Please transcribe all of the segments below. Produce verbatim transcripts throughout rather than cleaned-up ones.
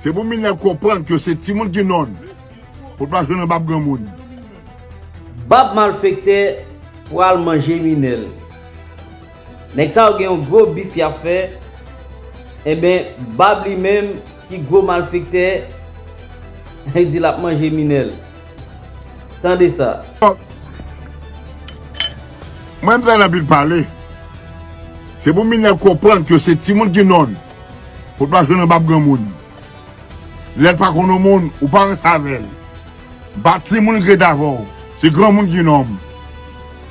Se pou minè konprann ke se timoun ki nonn. Pou l pa jwenn nan bab granmoun. Bab malfektè pral manje Minèl. Nèg sa yo gen yon gwo bif y ap fè. Enben, Bab li menm ki gwo malfektè, li di l ap manje Minèl. Tande sa. Mwen m tande anpil pale. Se pou minè konprann ke se timoun ki nonn. Pou l pa jwenn nan bab granmoun. Lè l pa konn yon moun, ou pa ranse avè l. M pa timoun ki ret avè w. Se granmoun ki nonm.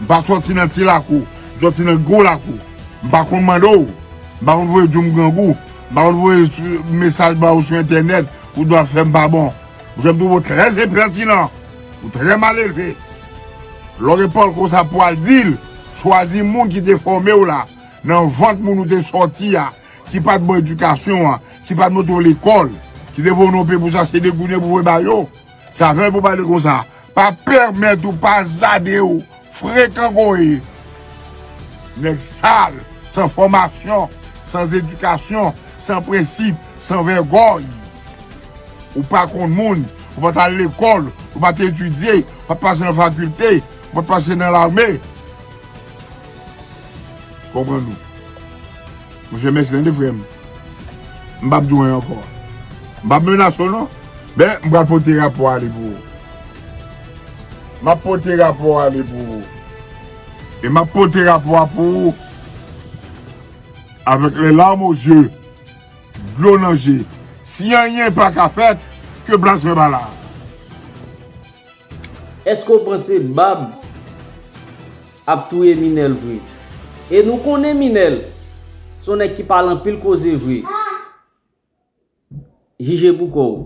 M pa sòti nan ti lakou. M sòti nan gwo lakou. M pa konn mande w. M pa konn voye di w m grangou. M pa konn voye mesaj ba ou sou entènèt pou w di w ap fè m pa bon. Ou fè m twouve w trè enpètinan. Ou trè malelve. Lè w gen pawòl konsa pou w al di l, chwazi moun ki te fòme w la, nan vant moun ou te sòti a, ki pa t ba w edikasyon an, ki pa t monte w lekòl, ki te voye w nan yon peyi pou chache degoune pou voye ba yo. Sa fè pou pale konsa. Pa pèmèt ou pa zade w frekan koye. Nèg sal, san fòmasyon, san edikasyon, san prensip, san vègòy. Ou pa konn moun, ou pa t al lekòl, ou pa t etidye, ou pa t pase nan fakilte, ou pa t pase nan lame. Konprann nou. Monchè, mèsi tande frè m. M p ap di w anyen ankò. M p ap menase w non. Men, m pral pote rapò ale pou ou. M ap pote rapò ale pou ou. E m ap pote rapò a pou ou. Avèk les larmes aux yeux, dlo nan je. Si anyen pa ka fèt, ke plas mwen pa la. Èske w panse Bab ap touye Minèl vre? E nou konnen Minèl se yon nèg ki pale anpil koze vre. Jije pou kò w.